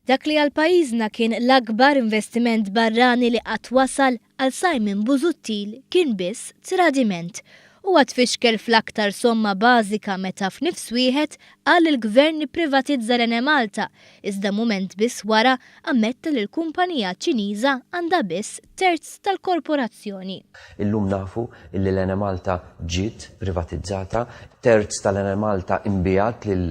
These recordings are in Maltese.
Dak li għal pajjiżna kien l-akbar investiment barrani li qatt wasal, għal Simon Busuttil kien biss tradiment. Huwa tfixkel fl-aktar somma bażika meta f'nifs wieħed qal li l-Gvern ipprivatizza l-Enemalta, iżda mument biss wara ammetta li l-kumpanija Ċiniża għandha biss terz tal-korporazzjoni. Illum nafu illi l-Enemalta ġiet privatizzata, terz tal-Enemalta inbiegħet lil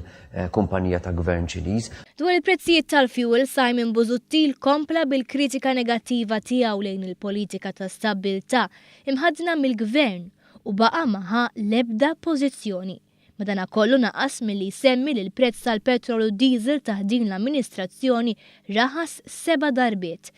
kumpanija ta' gvern Ċiniż. Dwar il-prezzijiet tal-fuel, Simon Busuttil kompla bil-kritika negattiva tiegħu lejn il-politika ta' stabbiltà imħaddna mill-Gvern u baqa' ma ħa l-ebda pożizzjoni. Madanakollu naqas milli jsemmi li l-prezz tal-petrol u d-diesel taħt din l-amministrazzjoni raħas seba' darbiet.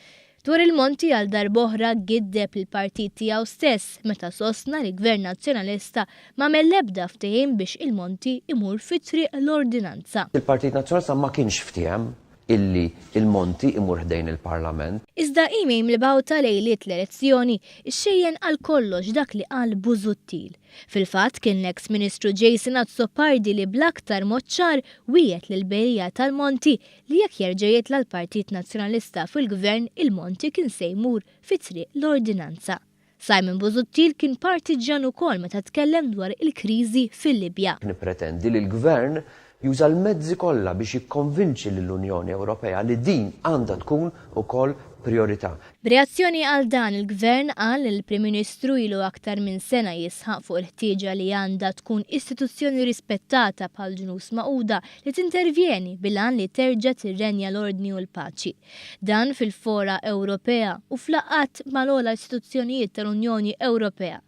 Dwar il-monti għal darb'oħra giddeb lill-partit tiegħu stess meta sostna li Gvern Nazzjonalista m'għamel l-ebda ftehim biex il-monti imur fi triq l-ordinanza. Il-Partit Nazzjonalista ma kienx ftiehem illi il-monti imur ħdejn il-Parlament. Iżda email mibgħuta lejliet l-elezzjoni xxejjen għal kollox dak li qal Busuttil. Fil-fatt kien l-eks Ministru Jason Azzopardi li bl-aktar mod ċar wiegħed lill-bejjiegħa tal-monti li jekk jerġa' jitla' l-Partit Nazzjonalista fil-Gvern il-monti kien se jmur fi triq l-ordinanza. Simon Busuttil kien partiġġjan ukoll meta tkellem dwar il-kriżi fil-Libja. Nippretendi li l-Gvern juża l-mezzi kollha biex jikkonvinċi lill-Unjoni Ewropea li din għandha tkun ukoll prijorità. B'reazzjoni għal dan, il-Gvern qal li l-Prim Ministru ilu aktar minn sena jisħaq fuq il-ħtieġa li għandha tkun istituzzjoni rispettata bħall-Ġnus Magħquda li tintervjeni bil-għan li terġa' tirrenja l-ordni u l-paċi. Dan fil-fora Ewropea u f'laqgħat mal-ogħla istituzzjonijiet tal-Unjoni Ewropea.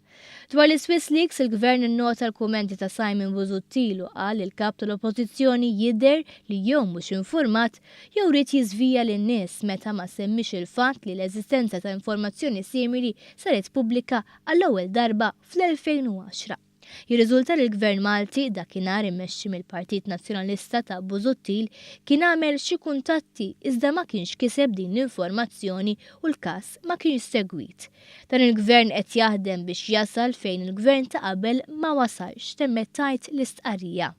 Dwar l-Swiss Leaks, il-Gvern innota l-kummenti ta' Simon Busuttil u qal li l-Kap tal-Oppożizzjoni jidher li jew mhux infurmat jew ried jiżvija lin-nies meta ma semmiex il-fatt li l-eżistenza ta' informazzjoni simili saret pubblika għall-ewwel darba fl-2010. Jirriżulta li l-Gvern Malti, dakinhar immexxi mill-Partit Nazzjonalista ta' Busuttil, kien għamel xi kuntatti iżda ma kienx kiseb din l-informazzjoni u l-każ ma kienx segwit. Dan il-Gvern qed jaħdem biex jasal fejn il-Gvern ta' qabel ma wasalx, temmet tgħid l-istqarrija.